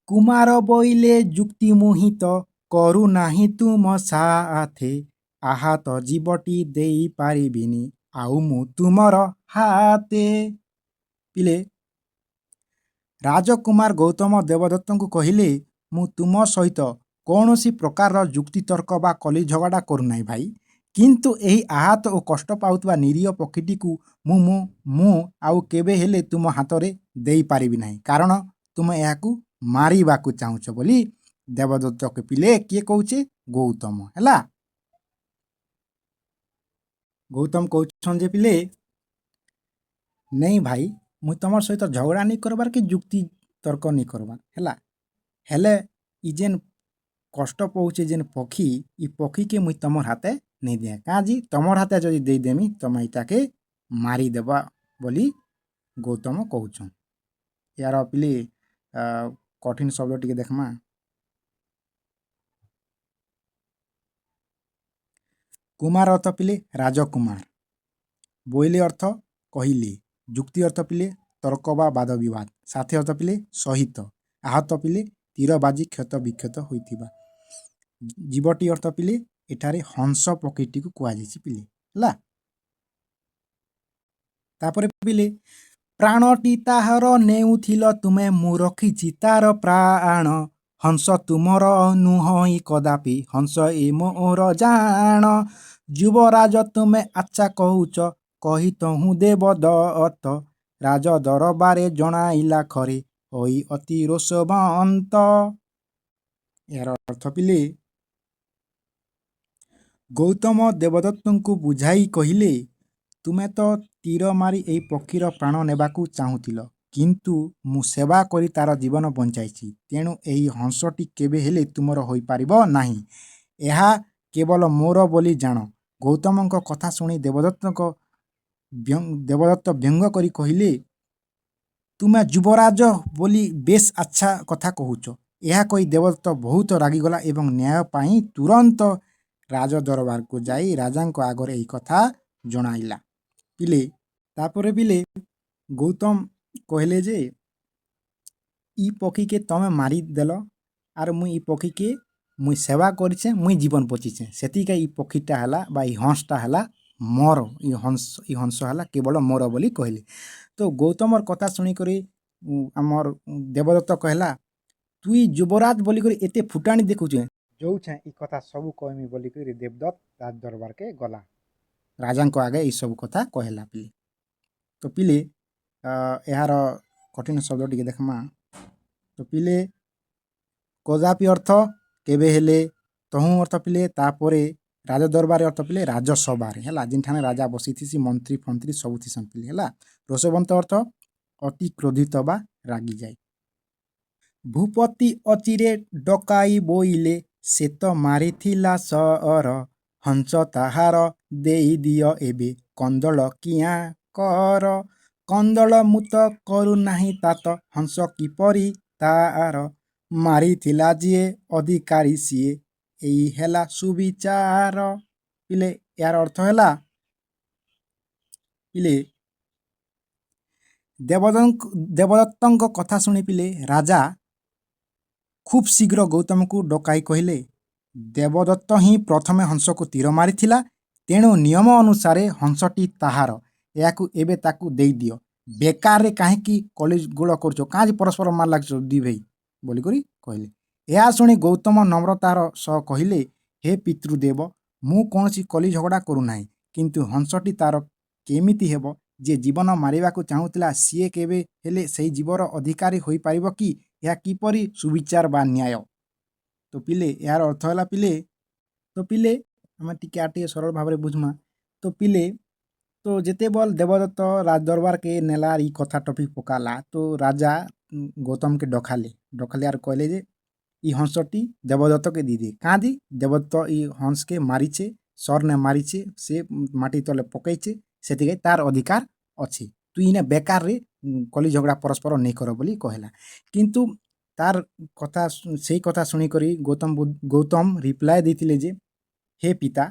କୁମାର ବୋଇଲେ ଯୁକ୍ତି ମୁହିଁ ତ କରୁନାହିଁ ତୁମ ସାଥେ। ଆହାତ ଜୀବଟି ଦେଇପାରିବିନି ଆଉ ମୁଁ ତୁମର ହାତେ। ପିଲେ, ରାଜକୁମାର ଗୌତମ ଦେବଦତ୍ତଙ୍କୁ କହିଲେ, ମୁଁ ତୁମ ସହିତ କୌଣସି ପ୍ରକାରର ଯୁକ୍ତିତର୍କ ବା କଳି ଝଗଡ଼ା କରୁନାହିଁ ଭାଇ। କିନ୍ତୁ ଏହି ଆହତ ଓ କଷ୍ଟ ପାଉଥିବା ନିରୀହ ପକ୍ଷୀଟିକୁ ମୁଁ ଆଉ କେବେ ହେଲେ ତୁମ ହାତରେ ଦେଇପାରିବି ନାହିଁ, କାରଣ ତୁମେ ଏହାକୁ ମାରିବାକୁ ଚାହୁଁଛ ବୋଲି ଦେବଦତ୍ତକୁ ପିଲେ କିଏ କହୁଛେ? ଗୌତମ ହେଲା। ଗୌତମ କହୁଛନ୍ ଯେ ପିଲେ, ନେଇ ଭାଇ, ମୁଇଁ ତମର ସହିତ ଝଗଡ଼ା ନି କରବାର୍ କି ଯୁକ୍ତି ତର୍କ ନି କରବାର୍ ହେଲା। ହେଲେ ଇ ଯେନ୍ କଷ୍ଟ ପାଉଛେ ଯେନ୍ ପକ୍ଷୀ, ଇ ପକ୍ଷୀକେ ମୁଇଁ ତମର୍ ହାତେ ନେଇ ଦିଏ। କାଁଜି ତମର୍ ହାତେ ଯଦି ଦେଇଦେମି, ତମେ ଇଟାକେ ମାରିଦେବା ବୋଲି ଗୌତମ କହୁଛନ୍। ଏହାର ପିଲେ କଠିନ ଶବ୍ଦ ଟିକେ ଦେଖ୍ମା। କୁମାର ଅର୍ଥ ପିଲେ ରାଜକୁମାର, ବୋଇଲେ ଅର୍ଥ କହିଲେ, ଯୁକ୍ତି ଅର୍ଥ ପିଲେ ତର୍କ ବା ବାଦ ବିବାଦ, ସାଥୀ ଅର୍ଥ ପିଲେ ସହିତ, ଆହତ ପିଲେ ତୀର ବାଜି କ୍ଷତ ବିକ୍ଷତ ହୋଇଥିବା, ଜୀବଟି ଅର୍ଥ ପିଲେ ଏଠାରେ ହଂସ ପକ୍ଷୀଟିକୁ କୁହାଯାଇଛି ପିଲେ ହେଲା। ତାପରେ ପିଲେ, ପ୍ରାଣଟି ତାହାର ନେଉଥିଲ ତୁମେ, ମୁଁ ରଖିଛି ତାର ପ୍ରାଣ। ହଂସ ତୁମର ନୁହଁଇ କଦାପି, ହଂସ ଏ ମୋର ଜାଣ। ଯୁବରାଜ ତୁମେ ଆଚ୍ଛା କହୁଛ କହି ତହୁଁ ଦେବଦତ୍ତ। ରାଜ ଦରବାରେ ଜଣାଇଲା ଖରେ ହୋଇ ଅତି ରୋଷବନ୍ତ। ଏହାର ଅର୍ଥ ପିଲେ, ଗୌତମ ଦେବଦତ୍ତଙ୍କୁ ବୁଝାଇ କହିଲେ, ତୁମେ ତ ତୀର ମାରି ଏହି ପକ୍ଷୀର ପ୍ରାଣ ନେବାକୁ ଚାହୁଁଥିଲ, କିନ୍ତୁ ମୁଁ ସେବା କରି ତାର ଜୀବନ ବଞ୍ଚାଇଛି। ତେଣୁ ଏହି ହଂସଟି କେବେ ହେଲେ ତୁମର ହୋଇପାରିବ ନାହିଁ, ଏହା କେବଳ ମୋର ବୋଲି ଜାଣ। ଗୌତମଙ୍କ କଥା ଶୁଣି ଦେବଦତ୍ତ ବ୍ୟଙ୍ଗ କରି କହିଲେ, ତୁମେ ଯୁବରାଜ ବୋଲି ବେଶ ଆଚ୍ଛା କଥା କହୁଛ। ଏହା କହି ଦେବଦତ୍ତ ବହୁତ ରାଗିଗଲା ଏବଂ ନ୍ୟାୟ ପାଇଁ ତୁରନ୍ତ ରାଜ ଦରବାରକୁ ଯାଇ ରାଜାଙ୍କ ଆଗରେ ଏହି କଥା ଜଣାଇଲା ପିଲେ। ତାପରେ ପିଲେ, ଗୌତମ କହିଲେ ଯେ ଇ ପକ୍ଷୀକେ ତମେ ମାରିଦେଲ ଆର୍ ମୁଇଁ ଇ ପକ୍ଷୀକେ ମୁଇଁ ସେବା କରିଛେଁ, ମୁଇଁ ଜୀବନ ବଞ୍ଚିଛେଁ। ସେଥିକା ଇ ପକ୍ଷୀଟା ହେଲା ବା ଇ ହଂସଟା ହେଲା ମୋର, ଇ ହଂସ ହେଲା କେବଳ ମୋର ବୋଲି କହିଲେ। ତ ଗୌତମର କଥା ଶୁଣିକରି ଆମର୍ ଦେବଦତ୍ତ କହିଲା, ତୁଇ ଯୁବରାଜ ବୋଲିକରି ଏତେ ଫୁଟାଣି ଦେଖୁଛେଁ, ଯଉଛେଁ ଇ କଥା ସବୁ କହେମି ବୋଲିକରି ଦେବଦତ୍ତ ରାଜ ଦରବାରକେ ଗଲା, ରାଜାଙ୍କ ଆଗେ ଏଇସବୁ କଥା କହିଲା ପିଲେ। ତ ପିଲେ, ଏହାର କଠିନ ଶବ୍ଦ ଟିକେ ଦେଖ୍ମା। ତ ପିଲେ, କଦାପି ଅର୍ଥ କେବେ ହେଲେ, ତହୁଁ ଅର୍ଥ ପିଲେ ତାପରେ, ରାଜ ଦରବାରେ ଅର୍ଥ ପିଲେ ରାଜସଭାରେ ହେଲା, ଯେନ୍ଠାନେ ରାଜା ବସିଥିସି, ମନ୍ତ୍ରୀ ଫନ୍ତ୍ରୀ ସବୁ ଥିସନ୍ ପିଲେ ହେଲା। ରୋଷବନ୍ତ ଅର୍ଥ ଅତି କ୍ରୋଧିତ ବା ରାଗିଯାଏ। ଭୂପତି ଅଚିରେ ଡକାଇ ବୋଇଲେ, ସେ ତ ମାରିଥିଲା ଶର, ହଂସ ତାହାର ଦେଇଦିଅ ଏବେ କନ୍ଦଳ କିଆଁ କର? କନ୍ଦଳ ମୁଁ ତ କରୁନାହିଁ ତାତ, ହଂସ କିପରି ତାର? ମାରିଥିଲା ଯିଏ ଅଧିକାରୀ ସିଏ, ଏଇ ହେଲା ସୁବିଚାର। ପିଲେ, ଏହାର ଅର୍ଥ ହେଲା ପିଲେ, ଦେବଦତ୍ତଙ୍କ କଥା ଶୁଣି ପିଲେ ରାଜା ଖୁବ୍ ଶୀଘ୍ର ଗୌତମକୁ ଡକାଇ କହିଲେ, ଦେବଦତ୍ତ ହିଁ ପ୍ରଥମେ ହଂସକୁ ତୀର ମାରିଥିଲା, ତେଣୁ ନିୟମ ଅନୁସାରେ ହଂସଟି ତାହାର। ଏହାକୁ ଏବେ ତାକୁ ଦେଇଦିଅ। ବେକାରରେ କାହିଁକି କଳିଗୋଳ କରୁଛ? କାହିଁକି ପରସ୍ପର ମାର ଲାଗୁଛ ଦି ଭାଇ ବୋଲିକରି କହିଲେ। ଏହା ଶୁଣି ଗୌତମ ନମ୍ରତାର ସହ କହିଲେ, ହେ ପିତୃଦେବ, ମୁଁ କୌଣସି କଳି ଝଗଡ଼ା କରୁନାହିଁ, କିନ୍ତୁ ହଂସଟି ତାର କେମିତି ହେବ? ଯିଏ ଜୀବନ ମାରିବାକୁ ଚାହୁଁଥିଲା, ସିଏ କେବେ ହେଲେ ସେହି ଜୀବର ଅଧିକାରୀ ହୋଇପାରିବ କି? ଏହା କିପରି ସୁବିଚାର ବା ନ୍ୟାୟ? ତ ପିଲେ, ଏହାର ଅର୍ଥ ହେଲା ପିଲେ, ତ ପିଲେ, ଆମେ ଟିକେ ଆଉ ଟିକେ ସରଳ ଭାବରେ ବୁଝମା। ତ ପିଲେ, ତ ଯେତେବେଲେ ଦେବଦତ୍ତ ରାଜ ଦରବାରକେ ନେଲା, ଇ କଥା ଟପିକ୍ ପକାଲା, ତ ରାଜା ଗୌତମକେ ଡକାଲେ ଆର୍ କହିଲେ ଯେ ଇ ହଂସଟି ଦେବଦତ୍ତକେ ଦେଇଦେ। କାଁଦି ଦେବଦତ୍ତ ଇ ହଂସକେ ମାରିଛେ, ସରନେ ମାରିଛେ, ସେ ମାଟି ତଲେ ପକେଇଛେ, ସେଥିପାଇଁ ତାର ଅଧିକାର ଅଛି। ତୁଇ ଇନେ ବେକାରରେ କଲି ଝଗଡ଼ା ପରସ୍ପର ନେଇ କର ବୋଲି କହିଲା। କିନ୍ତୁ ତାର କଥା, ସେଇ କଥା ଶୁଣିକରି ଗୌତମ ରିପ୍ଲାଏ ଦେଇଥିଲେ ଯେ ହେ ପିତା,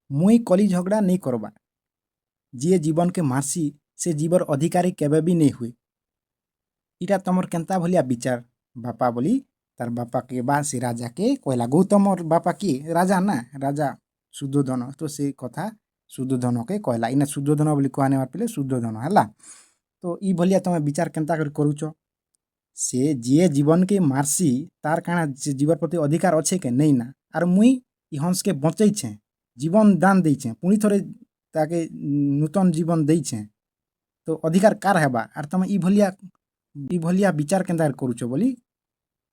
ମୁଇଁ କଲି ଝଗଡ଼ା ନେଇ କରବା। ଯିଏ ଜୀବନକେ ମାରସି, ସେ ଜୀବର ଅଧିକାରୀ କେବେ ବି ନେଇ ହୁଏ। ଇଟା ତମର କେନ୍ତା ଭଳିଆ ବିଚାର ବାପା ବୋଲି ତାର ବାପାକେ ବା ସେ ରାଜାକେ କହିଲା। ଗୌତମର ବାପା କିଏ? ରାଜା ନା, ରାଜା ଶୁଦ୍ଧୋଧନ। ତ ସେ କଥା ଶୁଦ୍ଧୋଧନକେ କହିଲା। ଇନେ ଶୁଦ୍ଧୋଧନ ବୋଲି କୁହା ନେବାର ପିଲେ ଶୁଦ୍ଧୋଧନ ହେଲା। ତ ଇ ଭଳିଆ ତମେ ବିଚାର କେନ୍ତା କରି କରୁଛ? ସେ ଯିଏ ଜୀବନକେ ମାରସି, ତାର କାଣା ସେ ଜୀବର ପ୍ରତି ଅଧିକାର ଅଛେ କେ ନେଇ ନା? ଆର୍ ମୁଇଁ ଇ ହଂସକେ ବଞ୍ଚେଇଛେଁ, ଜୀବନ ଦାନ ଦେଇଛେଁ, ପୁଣି ଥରେ ତାକେ ନୂତନ ଜୀବନ ଦେଇଛେଁ, ତ ଅଧିକାର କାର ହେବା? ଆର୍ ତମେ ଇ ଭଳିଆ ବିଚାର କେନ୍ତା କରୁଛ ବୋଲି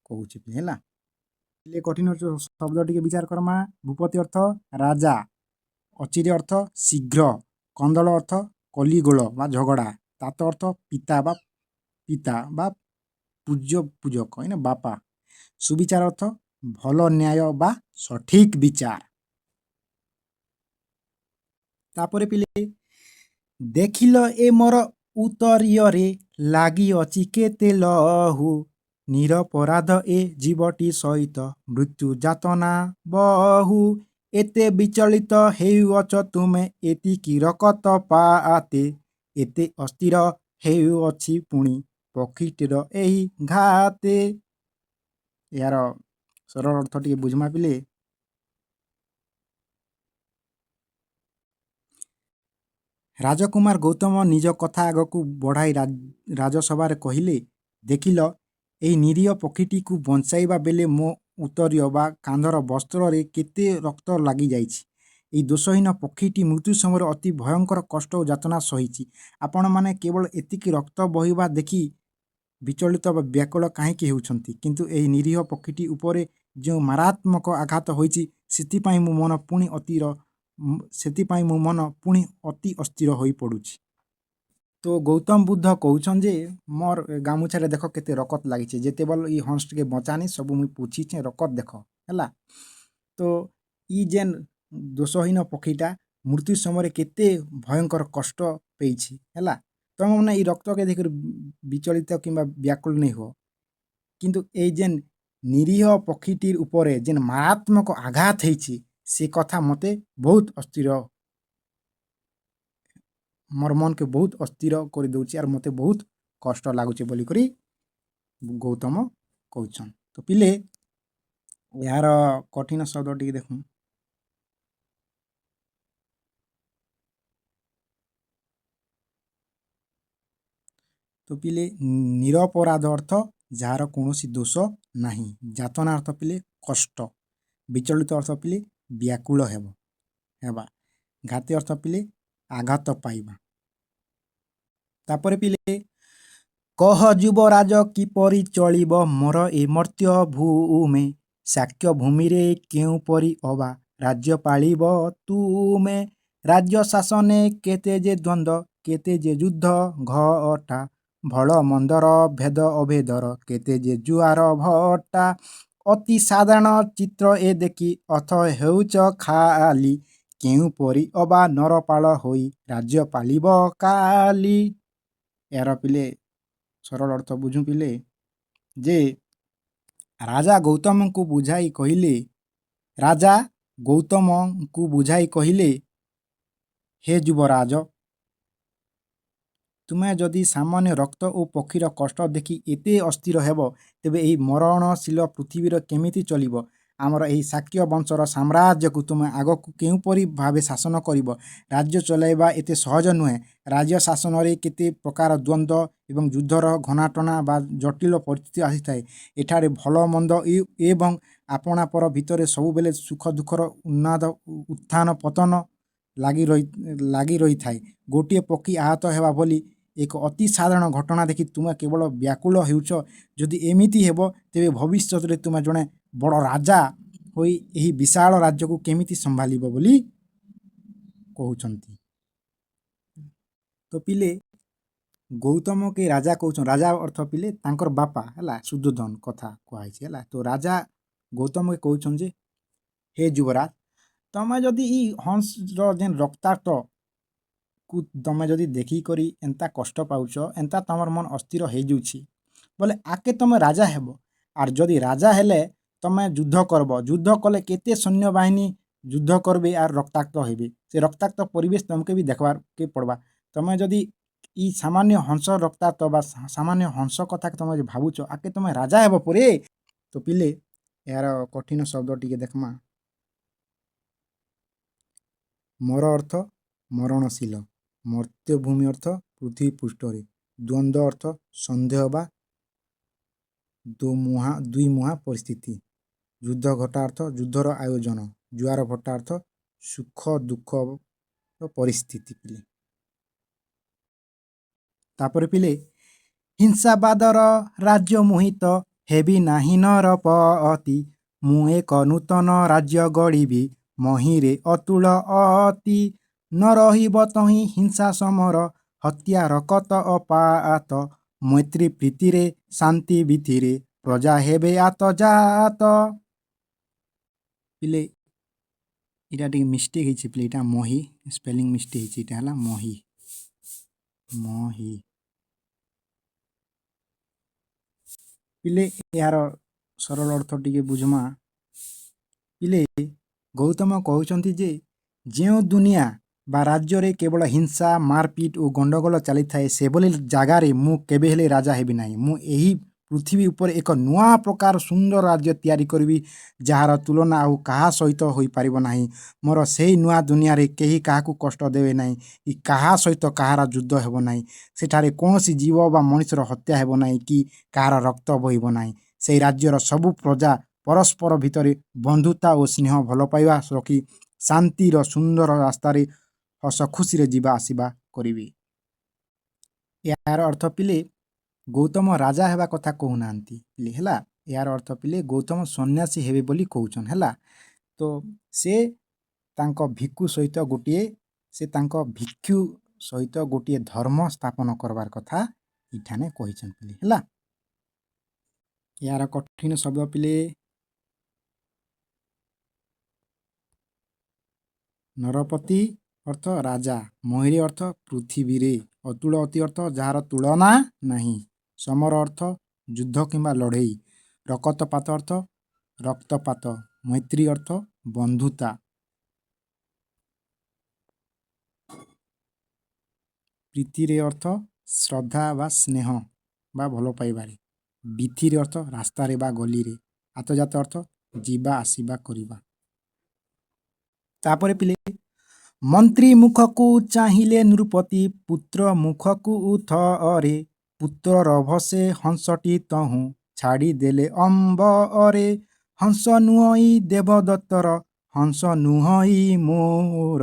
କହୁଛି ହେଲା। କଠିନ ଶବ୍ଦ ଟିକେ ବିଚାର କର୍ମା। ଭୂପତି ଅର୍ଥ ରାଜା, ଅଚିରେ ଅର୍ଥ ଶୀଘ୍ର, କନ୍ଦଳ ଅର୍ଥ କଲିଗୋଳ ବା ଝଗଡ଼ା, ତାତ ଅର୍ଥ ପିତା ବା ପୂଜ୍ୟ ପୂଜକ ଏଇନା ବାପା, ସୁବିଚାର ଅର୍ଥ ଭଲ ନ୍ୟାୟ ବା ସଠିକ ବିଚାର। ତାପରେ ପିଲେ, ଦେଖିଲ ଏ ମୋର ଉତ୍ତରୀୟରେ ଲାଗିଅଛି କେତେ ଲହୁ, ନିରପରାଧ ଏ ଜୀବଟି ସହିତ ମୃତ୍ୟୁ ଯାତନା ବହୁ। ଏତେ ବିଚଳିତ ହେଉଅଛ ତୁମେ ଏତିକି ରକତ ପାତେ, ଏତେ ଅସ୍ଥିର ହେଉଅଛି ପୁଣି ପକ୍ଷୀଟିର ଏହି ଘାତେ। ଏହାର ସରଳ ଅର୍ଥ ଟିକେ ବୁଝମା ପିଲେ। ରାଜକୁମାର ଗୌତମ ନିଜ କଥା ଆଗକୁ ବଢ଼ାଇ ରାଜସଭାରେ କହିଲେ, ଦେଖିଲ, ଏହି ନିରୀହ ପକ୍ଷୀଟିକୁ ବଞ୍ଚାଇବା ବେଳେ ମୋ ଉତ୍ତରୀୟ ବା କାନ୍ଧର ବସ୍ତ୍ରରେ କେତେ ରକ୍ତ ଲାଗିଯାଇଛି। ଏହି ଦୋଷହୀନ ପକ୍ଷୀଟି ମୃତ୍ୟୁ ସମୟରେ ଅତି ଭୟଙ୍କର କଷ୍ଟ ଓ ଯାତନା ସହିଛି। ଆପଣମାନେ କେବଳ ଏତିକି ରକ୍ତ ବହିବା ଦେଖି ବିଚଳିତ ବା ବ୍ୟାକୁଳ କାହିଁକି ହେଉଛନ୍ତି? କିନ୍ତୁ ଏହି ନିରୀହ ପକ୍ଷୀଟି ଉପରେ ଯେଉଁ ମାରାତ୍ମକ ଆଘାତ ହୋଇଛି, ସେଥିପାଇଁ ମୋ ମନ ପୁଣି ଅତି ଅସ୍ଥିର ହୋଇପଡ଼ୁଛି। ତ ଗୌତମ ବୁଦ୍ଧ କହୁଛନ୍ ଯେ ମୋର୍ ଗାମୁଛାରେ ଦେଖ କେତେ ରକତ ଲାଗିଛେ। ଯେତେବେଲେ ଇ ହଂସକେ ବଞ୍ଚାନି, ସବୁ ମୁଇଁ ପୋଛିଛେଁ, ରକତ ଦେଖ ହେଲା। ତ ଇ ଯେନ୍ ଦୋଷହୀନ ପକ୍ଷୀଟା ମୃତ୍ୟୁ ସମୟରେ କେତେ ଭୟଙ୍କର କଷ୍ଟ ପେଇଛି ହେଲା। ତମେ ମାନେ ଏଇ ରକ୍ତକେ ଦେଖିକରି ବିଚଳିତ କିମ୍ବା ବ୍ୟାକୁଳ ନେଇ ହୁଅ, କିନ୍ତୁ ଏଇ ଯେନ୍ ନିରୀହ ପକ୍ଷୀଟିର ଉପରେ ଯେନ୍ ମାରାତ୍ମକ ଆଘାତ ହେଇଛି, ସେ କଥା ମତେ ବହୁତ ଅସ୍ଥିର, ମୋର୍ ମନକେ ବହୁତ ଅସ୍ଥିର କରିଦଉଛି ଆର୍ ମତେ ବହୁତ କଷ୍ଟ ଲାଗୁଛେ ବୋଲିକରି ଗୌତମ କହୁଛନ୍। ତ ପିଲେ, ଏହାର କଠିନ ଶବ୍ଦ ଟିକେ ଦେଖୁନ୍। ତ ପିଲେ, ନିରପରାଧ ଅର୍ଥ ଯାହାର କୌଣସି ଦୋଷ ନାହିଁ। ଯାତନା ଅର୍ଥ ପିଲେ କଷ୍ଟ। ବିଚଳିତ ଅର୍ଥ ପିଲେ ବ୍ୟାକୁଳ ହେବା। ଘାତି ଅର୍ଥ ପିଲେ ଆଘାତ ପାଇବା। ତାପରେ ପିଲେ, କହ ଯୁବରାଜ, କିପରି ଚଳିବ ମୋର ଏ ମର୍ତ୍ତ୍ୟ ଭୂମେ? ଶାକ୍ୟ ଭୂମିରେ କେଉଁପରି ଅବା ରାଜ୍ୟ ପାଳିବ ତୁମେ? ରାଜ୍ୟ ଶାସନେ କେତେ ଯେ ଦ୍ୱନ୍ଦ୍ୱ, କେତେ ଯେ ଯୁଦ୍ଧ ଘଟା। ଭଳ ମନ୍ଦର ଭେଦ ଅଭେଦର କେତେ ଯେ ଜୁଆର ଭଟ୍ଟା। ଅତି ସାଧାରଣ ଚିତ୍ର ଏ ଦେଖି ଅର୍ଥ ହେଉଛ ଖାଲି, କେଉଁପରି ଅବା ନରପାଳ ହୋଇ ରାଜ୍ୟ ପାଳିବ କାଲି। ଏହାର ପିଲେ ସରଳ ଅର୍ଥ ବୁଝୁ ପିଲେ ଯେ ରାଜା ଗୌତମଙ୍କୁ ବୁଝାଇ କହିଲେ, ରାଜା ଗୌତମଙ୍କୁ ବୁଝାଇ କହିଲେ, ହେ ଯୁବରାଜ, ତୁମେ ଯଦି ସାମାନ୍ୟ ରକ୍ତ ଓ ପକ୍ଷୀର କଷ୍ଟ ଦେଖି ଏତେ ଅସ୍ଥିର ହେବ, ତେବେ ଏହି ମରଣଶୀଳ ପୃଥିବୀର କେମିତି ଚଳିବ? ଆମର ଏହି ଶାକ୍ୟ ବଂଶର ସାମ୍ରାଜ୍ୟକୁ ତୁମେ ଆଗକୁ କେଉଁପରି ଭାବେ ଶାସନ କରିବ? ରାଜ୍ୟ ଚଳାଇବା ଏତେ ସହଜ ନୁହେଁ। ରାଜ୍ୟ ଶାସନରେ କେତେ ପ୍ରକାର ଦ୍ୱନ୍ଦ୍ୱ ଏବଂ ଯୁଦ୍ଧର ଘନାଟନା ବା ଜଟିଳ ପରିସ୍ଥିତି ଆସିଥାଏ। ଏଠାରେ ଭଲ ମନ୍ଦ ଏବଂ ଆପଣାପର ଭିତରେ ସବୁବେଳେ ସୁଖ ଦୁଃଖର ଉନ୍ନାଦ ଉତ୍ଥାନ ପତନ ଲାଗି ରହିଥାଏ। ଗୋଟିଏ ପକ୍ଷୀ ଆହତ ହେବା ଭଳି ଏକ ଅତି ସାଧାରଣ ଘଟଣା ଦେଖି ତୁମେ କେବଳ ବ୍ୟାକୁଳ ହେଉଛ। ଯଦି ଏମିତି ହେବ, ତେବେ ଭବିଷ୍ୟତରେ ତୁମେ ଜଣେ ବଡ଼ ରାଜା ହୋଇ ଏହି ବିଶାଳ ରାଜ୍ୟକୁ କେମିତି ସମ୍ଭାଳିବ ବୋଲି କହୁଛନ୍ତି। ତ ପିଲେ, ଗୌତମକେ ରାଜା କହୁଛନ୍। ରାଜା ଅର୍ଥ ପିଲେ ତାଙ୍କର ବାପା ହେଲା, ଶୁଦ୍ଧୋଦନ କଥା କୁହାହେଇଛି ହେଲା। ତ ରାଜା ଗୌତମକେ କହୁଛନ୍ ଯେ ହେ ଯୁବରାଜ, ତମେ ଯଦି ଇ ହଂସର ଯେନ୍ ରକ୍ତାକ୍ତ କୁ ତମେ ଯଦି ଦେଖିକରି ଏନ୍ତା କଷ୍ଟ ପାଉଛ, ଏନ୍ତା ତମର ମନ ଅସ୍ଥିର ହେଇଯାଉଛି ବୋଲେ, ଆଗକେ ତମେ ରାଜା ହେବ। ଆର୍ ଯଦି ରାଜା ହେଲେ ତମେ ଯୁଦ୍ଧ କରବ। ଯୁଦ୍ଧ କଲେ କେତେ ସୈନ୍ୟବାହିନୀ ଯୁଦ୍ଧ କରବେ ଆର୍ ରକ୍ତାକ୍ତ ହେବେ। ସେ ରକ୍ତାକ୍ତ ପରିବେଶ ତମକେ ବି ଦେଖବାର୍କେ ପଡ଼ବା। ତମେ ଯଦି ଇ ସାମାନ୍ୟ ହଂସ ରକ୍ତାକ୍ତ ବା ସାମାନ୍ୟ ହଂସ କଥା ତମେ ଯଦି ଭାବୁଛ, ଆଗକେ ତମେ ରାଜା ହେବ ପରେ। ତ ପିଲେ, ଏହାର କଠିନ ଶବ୍ଦ ଟିକେ ଦେଖମା। ମର ଅର୍ଥ ମରଣଶୀଳ, ମର୍ତ୍ତ୍ୟଭୂମି ଅର୍ଥ ପୃଥିବୀ ପୃଷ୍ଠରେ, ଦ୍ୱନ୍ଦ୍ୱ ଅର୍ଥ ସନ୍ଦେହ ବା ଦୁଇମୁହାଁ ପରିସ୍ଥିତି, ଯୁଦ୍ଧ ଘଟା ଅର୍ଥ ଯୁଦ୍ଧର ଆୟୋଜନ, ଜୁଆର ଭଟ୍ଟା ଅର୍ଥ ସୁଖ ଦୁଃଖର ପରିସ୍ଥିତି ପିଲେ। ତାପରେ ପିଲେ, ହିଂସାବାଦର ରାଜ୍ୟ ମୋହିତ ହେବି ନାହିଁ ନରପତି, ମୁଁ ଏକ ନୂତନ ରାଜ୍ୟ ଗଢ଼ିବି ମହୀରେ ଅତୁଳ ଅତି। ନ ରହିବ ତହିଁ ହିଂସା ସମର ହତ୍ୟା ରକତ ଅପାତ, ମୈତ୍ରୀ ପ୍ରୀତିରେ ଶାନ୍ତି ବିଧିରେ ପ୍ରଜା ହେବେ ଆତଯାତ। ପିଲେ, ଏଇଟା ଟିକେ ମିଷ୍ଟେକ୍ ହେଇଛି ପିଲେ। ଏଇଟା ମହି, ସ୍ପେଲିଂ ମିଷ୍ଟେକ୍ ହେଇଛି। ଏଇଟା ହେଲା ମହି, ମହି। ପିଲେ, ଏହାର ସରଳ ଅର୍ଥ ଟିକେ ବୁଝମା। ପିଲେ, ଗୌତମ କହୁଛନ୍ତି ଯେ ଯେଉଁ ଦୁନିଆ ବା ରାଜ୍ୟରେ କେବଳ ହିଂସା, ମାରପିଟ ଓ ଗଣ୍ଡଗୋଳ ଚାଲିଥାଏ, ସେଭଳି ଜାଗାରେ ମୁଁ କେବେ ହେଲେ ରାଜା ହେବି ନାହିଁ। ମୁଁ ଏହି ପୃଥିବୀ ଉପରେ ଏକ ନୂଆ ପ୍ରକାର ସୁନ୍ଦର ରାଜ୍ୟ ତିଆରି କରିବି, ଯାହାର ତୁଳନା ଆଉ କାହା ସହିତ ହୋଇପାରିବ ନାହିଁ। ମୋର ସେହି ନୂଆ ଦୁନିଆରେ କେହି କାହାକୁ କଷ୍ଟ ଦେବେ ନାହିଁ କି କାହା ସହିତ କାହାର ଯୁଦ୍ଧ ହେବ ନାହିଁ। ସେଠାରେ କୌଣସି ଜୀବ ବା ମଣିଷର ହତ୍ୟା ହେବ ନାହିଁ କି କାହାର ରକ୍ତ ବହିବ ନାହିଁ। ସେହି ରାଜ୍ୟର ସବୁ ପ୍ରଜା ପରସ୍ପର ଭିତରେ ବନ୍ଧୁତା ଓ ସ୍ନେହ ଭଲ ପାଇବା ରଖି ଶାନ୍ତିର ସୁନ୍ଦର ରାସ୍ତାରେ ହସ ଖୁସିରେ ଯିବା ଆସିବା କରିବେ। ଏହାର ଅର୍ଥ ପିଲେ, ଗୌତମ ରାଜା ହେବା କଥା କହୁନାହାନ୍ତି ପିଲେ ହେଲା। ଏହାର ଅର୍ଥ ପିଲେ, ଗୌତମ ସନ୍ନ୍ୟାସୀ ହେବେ ବୋଲି କହୁଛନ୍ ହେଲା। ତ ସେ ତାଙ୍କ ଭିକ୍ଷୁ ସହିତ ଗୋଟିଏ ସେ ତାଙ୍କ ଭିକ୍ଷୁ ସହିତ ଗୋଟିଏ ଧର୍ମ ସ୍ଥାପନ କରବାର କଥା ଏଠାନେ କହିଛନ୍ତି ପିଲେ ହେଲା। ଏହାର କଠିନ ଶବ୍ଦ ପିଲେ, ନରପତି ଅର୍ଥ ରାଜା, ମହୀରେ ଅର୍ଥ ପୃଥିବୀରେ, ଅତୁଳ ଅତି ଅର୍ଥ ଯାହାର ତୁଳନା ନାହିଁ, ସମର ଅର୍ଥ ଯୁଦ୍ଧ କିମ୍ବା ଲଢ଼େଇ, ରକତପାତ ଅର୍ଥ ରକ୍ତପାତ, ମୈତ୍ରୀ ଅର୍ଥ ବନ୍ଧୁତା, ପ୍ରୀତିରେ ଅର୍ଥ ଶ୍ରଦ୍ଧା ବା ସ୍ନେହ ବା ଭଲ ପାଇବାରେ, ବିଥିରେ ଅର୍ଥ ରାସ୍ତାରେ ବା ଗଲିରେ, ଆତଯାତ ଅର୍ଥ ଯିବା ଆସିବା କରିବା। ତାପରେ ପିଲେ, ମନ୍ତ୍ରୀ ମୁଖକୁ ଚାହିଁଲେ ନୃପତି ପୁତ୍ର ମୁଖକୁ ଥରେ, ପୁତ୍ର ରଭସେ ହଂସଟି ତହୁଁ ଛାଡ଼ିଦେଲେ ଅମ୍ବରେ। ହଂସ ନୁହଇ ଦେବଦତ୍ତର, ହଂସ ନୁହଇ ମୋର,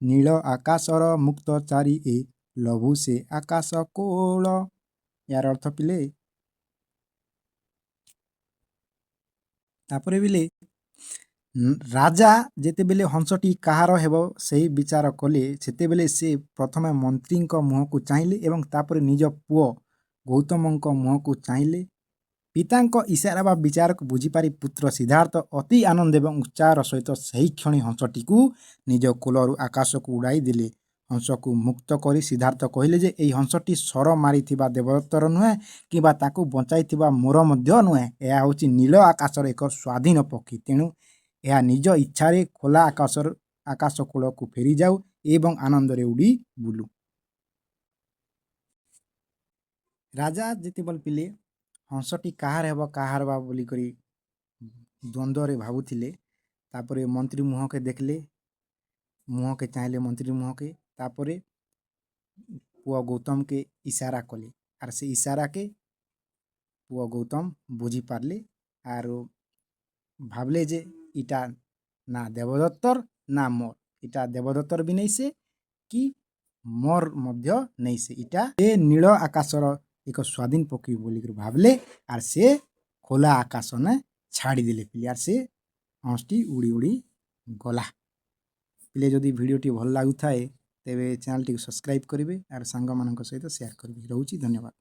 ନୀଳ ଆକାଶର ମୁକ୍ତଚାରୀ ଏ ଲଭୁ ସେ ଆକାଶ କୋଳ। ଏହାର ଅର୍ଥ ପିଲେ, ତାପରେ ପିଲେ, ରାଜା ଯେତେବେଳେ ହଂସଟି କାହାର ହେବ ସେହି ବିଚାର କଲେ, ସେତେବେଳେ ସେ ପ୍ରଥମେ ମନ୍ତ୍ରୀଙ୍କ ମୁହଁକୁ ଚାହିଁଲେ ଏବଂ ତାପରେ ନିଜ ପୁଅ ଗୌତମଙ୍କ ମୁହଁକୁ ଚାହିଁଲେ। ପିତାଙ୍କ ଇସାରା ବା ବିଚାରକୁ ବୁଝିପାରି ପୁତ୍ର ସିଦ୍ଧାର୍ଥ ଅତି ଆନନ୍ଦ ଏବଂ ଉତ୍ସାହର ସହିତ ସେହିକ୍ଷଣି ହଂସଟିକୁ ନିଜ କୋଲରୁ ଆକାଶକୁ ଉଡ଼ାଇ ଦେଲେ। ହଂସକୁ ମୁକ୍ତ କରି ସିଦ୍ଧାର୍ଥ କହିଲେ ଯେ, ଏହି ହଂସଟି ଶର ମାରିଥିବା ଦେବଦତ୍ତର ନୁହେଁ କିମ୍ବା ତାକୁ ବଞ୍ଚାଇଥିବା ମୋର ମଧ୍ୟ ନୁହେଁ। ଏହା ହେଉଛି ନୀଳ ଆକାଶର ଏକ ସ୍ୱାଧୀନ ପକ୍ଷୀ। ତେଣୁ ଏହା ନିଜ ଇଚ୍ଛାରେ ଖୋଲା ଆକାଶ କୋଳକୁ ଫେରିଯାଉ ଏବଂ ଆନନ୍ଦରେ ଉଡ଼ି ବୁଲୁ। ରାଜା ଯେତେବେଳେ ପିଲେ ହଂସଟି କାହାର ହେବ, କାହାର ହେବ ବୋଲିକରି ଦ୍ୱନ୍ଦ୍ୱରେ ଭାବୁଥିଲେ, ତାପରେ ମନ୍ତ୍ରୀ ମୁହଁକେ ଦେଖିଲେ, ମୁହଁକେ ଚାହିଁଲେ ମନ୍ତ୍ରୀ ମୁହଁକେ। ତାପରେ ପୁଅ ଗୌତମକେ ଇସାରା କଲେ ଆର୍ ସେ ଇସାରାକେ ପୁଅ ଗୌତମ ବୁଝିପାରିଲେ ଆରୁ ଭାବଲେ ଯେ ଇଟା ନା ଦେବଦତ୍ତର ନା ମୋର୍, ଇଟା ଦେବଦତ୍ତର ବି ନେଇ ସେ କି ମୋର୍ ମଧ୍ୟ ନେଇ ସେ, ଇଟା ଏ ନୀଳ ଆକାଶର ଏକ ସ୍ୱାଧୀନ ପକ୍ଷୀ ବୋଲିକରି ଭାବଲେ ଆର୍ ସେ ଖୋଲା ଆକାଶନେ ଛାଡ଼ିଦେଲେ ପିଲେ, ଆର୍ ସେ ହଂସଟି ଉଡ଼ି ଉଡ଼ି ଗଲା। ପିଲେ, ଯଦି ଭିଡ଼ିଓଟି ଭଲ ଲାଗୁଥାଏ, ତେବେ ଚ୍ୟାନେଲଟିକୁ ସବସ୍କ୍ରାଇବ୍ କରିବେ ଆର୍ ସାଙ୍ଗମାନଙ୍କ ସହିତ ସେୟାର କରିବେ। ରହୁଛି, ଧନ୍ୟବାଦ।